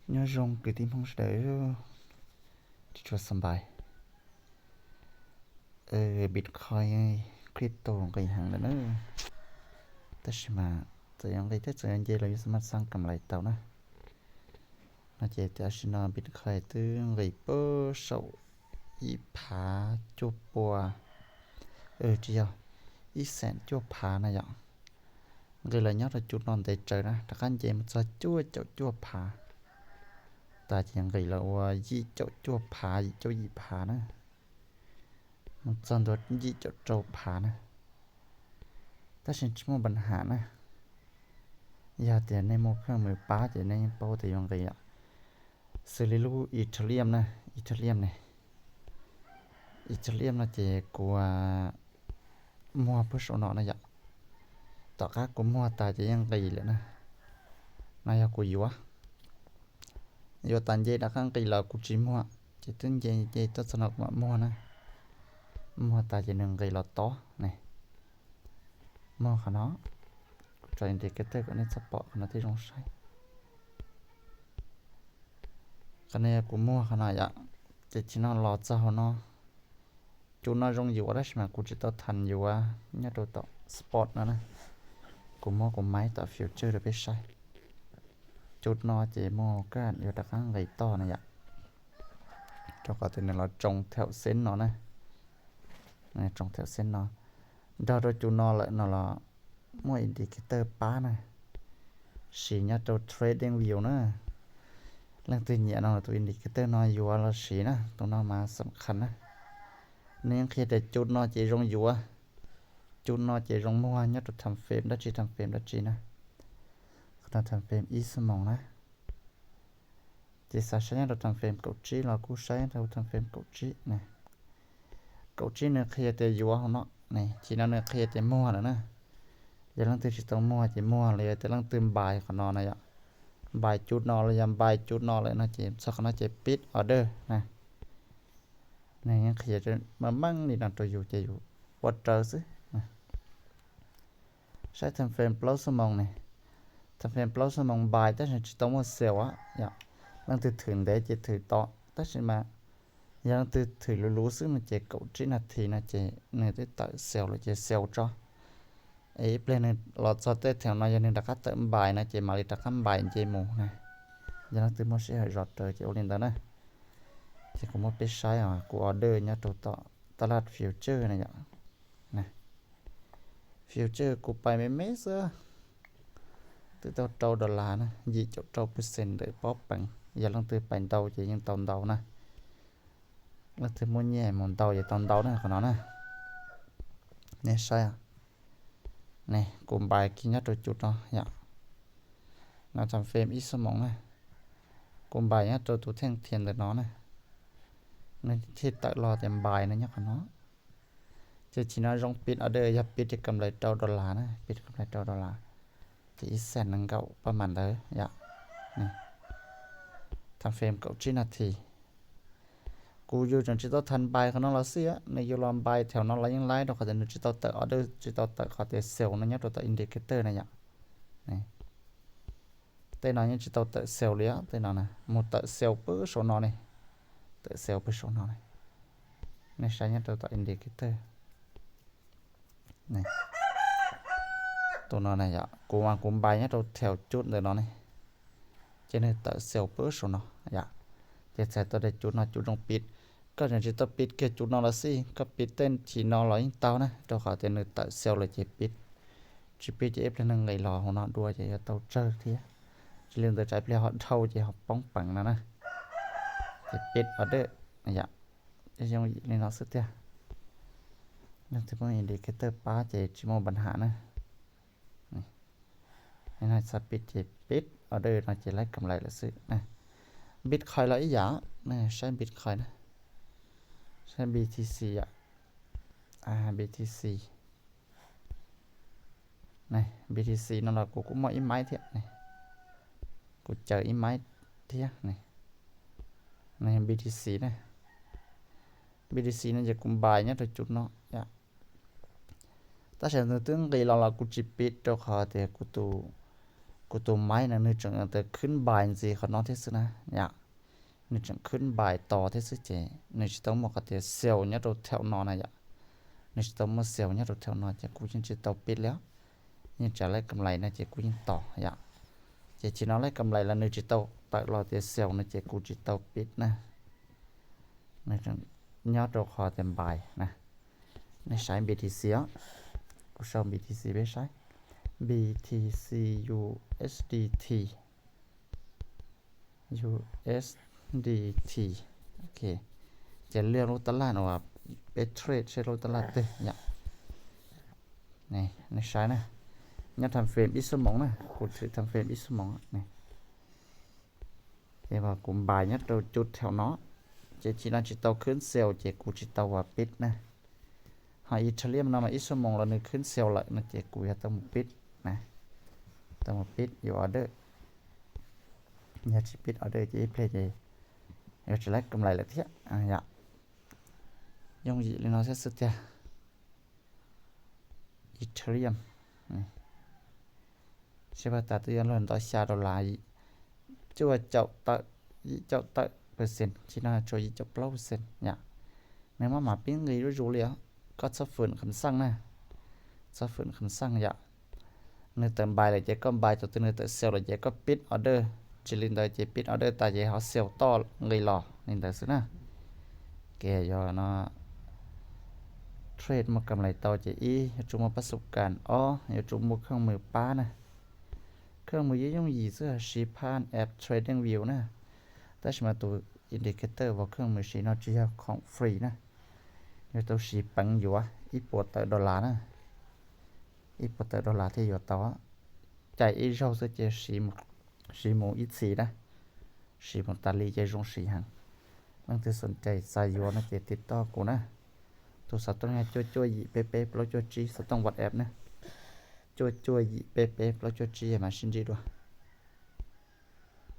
Nyob zoo kwv tij Hmoob sawv daws, tsis tshua xa npais. Bitcoin, crypto nqis heev lawm na. Tab sis mas txawm yuav nqis thiab txawm yuav nce los yuav xa maj xaj kam lais tau na. No ces tam sim no Bitcoin twb nqis puag saum ib phav cuaj pua, tsis yog, ib xeem cuaj phav na yom. Nqis los nyob rau cov no ntev tsawv na, rov qab nce mus txog cuaj caum cuaj phav. Tas ces nqis los ua yim caum cuaj phav, yim caum yim phav na, mus txog ntua yim caum rau phav na. Tab sis tsis muaj npa nham na, yog tias nej muaj kheej mus pab ces nej yeej paub tias yuav nqis yom. Xws li lub Ethereum na, Ethereum ne, Ethereum no ces kuv muag puag saum no na yom. Tom qab kuv muag tas ces yeej nqis lawm na. No yog kuv yuav, yuav tas nce rov qab nqis los kuv tsis muag, ces twb nce nce tuaj txog no kuv mam muag na. Muag tas ces nws nqis los tob ne. Muag qhov no, kuv tso indicator kom nej txhob pom qhov no thiaj zoo saib. Qhov no yog kuv muag qhov no yom, ces tsis no los txog hauv no. Cov no zoo yuav tab sis mas kuv tsis tau tham yuav nyob rau tom spot no na. Kuv muab kuv maiv tom future rau peb saib. Cov no ces muaj kaj yuav rov qab nqis toj na yom, rau qhov tias nws los tsoo thaum xeb no na, tsoo thaum xeb no. Nrog rau cov no lawm no los muaj indicator pab na, siv nyob rau TradingView na. Leej twg nyiam no tus indicator no yuav los siv na, tus no mas xam khas na. Nws yeej qhia tias cov no ces zoo yuav, cov no ces zoo muag nyob rau time frame dab tsi time frame dab tsi na. Qhov no time frame ib xuab moos na. Ces xav saib nyob rau time frame kaum tsib los kuj saib rau time frame kaum tsib na. Kaum tsib nws qhia tias yuav hauv no ne, chim no nws qhia tias muag lawm na. Yog leej twg tsis tau muag ces muag, los yog tias leej twg npais qhov no na yom, npais cov no los yog npais cov no lawm no ces txog qhov no ces pib order na. Nws yeej qhia meej meej li no rau yus ces yus ua raws xwb. Saib time frame plaub xuab moos ne, time frame plaub xuab moos npais tab sis tsis tau muaj sell yom. Leej twg thwm ntev ces thwm tom, tab sis mas yog leej twg thwm luv luv xwb no ces kaum tsib nas this no ces nws twb tawm sell lawm ces sell tso. Es ib pliag nws los txog tej theem no yog nws rov qab tawm npais no ces mam li rov qab npais nce mus na. Yog leej twg muaj sij hawm zov raws ces ua li ntawd na. Ces kuv muab peb saib os, kuv order nyob rau tom tab laj future na yom. Future kuv pais me me xwb, twb tau rau dollar na, yim caum rau percent ntawm pob peev. Yog leej twg pais ntau ces yeej tau ntau na. Leej twg muaj nyiaj mus ntau ces tau ntau na qhov no na. Nej saib, ne, kuv npais kiag nyob rau cov no yom. No time frame ib xuab moos na, kuv npais nyob rau tus theej thias ntawm no na. Nws thiaj tawm los tias npais no nyob qhov no. Ces chim no zoo pib order, yog pib ces kam lais rau dollar na, pib kam lais rau dollar. Ces ib xees nees nkaum paj mas ntawd yom. Time frame kaum tsib nas this. Kuv yus tseem tsis tau tham npais qhov no los xij, nws yus los npais theem no los yeej laib rau qhov tias nws tsis tau tawm order, tsis tau tawm qhov tias sell no nyob rau tom indicator na yom. Tej no yeej tsis tau tawm sell li, tej no mus tawm sell pw saum no ne, tawm sell pw saum no ne. Nej saib nyob rau tom indicator. Tus no na yom, kuv mas kuv npais nyob rau theem cub ntawm no ne, ces nws tawm sell pw saum no yom. Ces txhais tau tias cub no cub zoo pib. Koj tseem tsis tau pib kiag cub no los xij, koj pib tej chim no los yeej tau na, rau qhov tias nws tawm sell lawm ces pib. Tsis pib ces ib pliag nws nqis los hauv no dua ces yuav tau tsawg thiab. Tsis li ntawd tsam ib pliag ho dhau ces ho poob peev no na. Ces pib order yom, zoo li no xwb tiag. Leej twg muaj indicator pab ces tsis muaj npa nham na. Txhob pib ces pib order no ces laib kam lais lawm xwb. Bitcoin los ib yam, saib Bitcoin na, saib B T C yom, B T C. B T C no los kuv kuj muaj ib maiv thiab ne, kuv caw ib maiv thiab ne. B T C na, B T C no ces kuv npais nyob rau cub no yom. Tab sis nws twb nqis los los kuv tsis pib rau qhov tias kuv tus Kuv tus maiv no nws tseem khwb npais ntxiv qhov no thiab xwb na yom. Nws tseem khwb npais tos thiab xwb ces nws tsis tau muaj qhov tias sell nyob rau thaum no na yom. Nws tsis tau muaj sell nyob rau thaum no ces kuv yeej tsis tau pib li. Yeej tsav lab kam lais no ces kuv yeej tos yom. Ces tsis no lab kam lais los nws tsis tau tawm los tias sell no ces kuv tsis tau pib na. Nws tseem nyob rau qhov tias npais na. Nej saib B T C os, kuv sau B T C peb saib. B T C U S D T, U S D T. Ok, ces liaj lub tab laj no peb trade seb lub tab laj twg yom. Nej saib na, nyob time frame ib xuab moos na, kuv thwm time frame ib xuab moos ne. Ces kuv npais nyob rau cub thaum no, ces tsis no tsis tau khwb sell ces kuv tsis tau ua pib na. Ho Ethereum no mas ib xuab moos los nws khwb sell lawm no ces kuv yog tau mus pib na. Tau mus pib yuav order. Yog tsis pib order ces ib pliag ces yuav tsis lab kam lais lawm thiab yom. Yooj yim li no thiab xwb tiag. Ethereum seb pag tas twb yuav luag ntau xya dollar, cuaj caum tawm, yim caum tawm percent, tsis no tshuav yim caum plaub percent yom. Nws maj mam pib nqis zuj zus li os. Koj txhob fwm kham xaj na, txhob fwm kham xaj yom. Nws tawm npais lawm ces koj npais, thaum twg nws tawm sell lawm ces koj pib order, tsis li ntawd ces pib order tas ces ho sell toj nqis los li ntawd xwb na. Ces yog no trade muaj kam lais tau ces ib, yuav tsum muaj pab xub kas, ob, yuav tsum muaj kheej mws pab na. Kheej mws yeej yooj yim xwb, siv Pan App Trading View na. Tab sis mas tus indicator uas kheej mws siv no tsis yog khoom free na. Yuav tau siv peev yuav ib puas tawm dollar na. Ib puas tawm dollar thiaj yuav tau. Cais ib zaug xwb ces siv mus ib txhis na, siv mus tas li ces zoo siv heev. Leej twg xom cais xav yuav no ces tiv toj kuv na. Tus xov tooj yog cuaj cuaj yim peb peb plaub cuaj tsib, xov tooj WhatsApp na. Cuaj cuaj yim peb peb plaub cuaj tsib mas sib ntsib dua.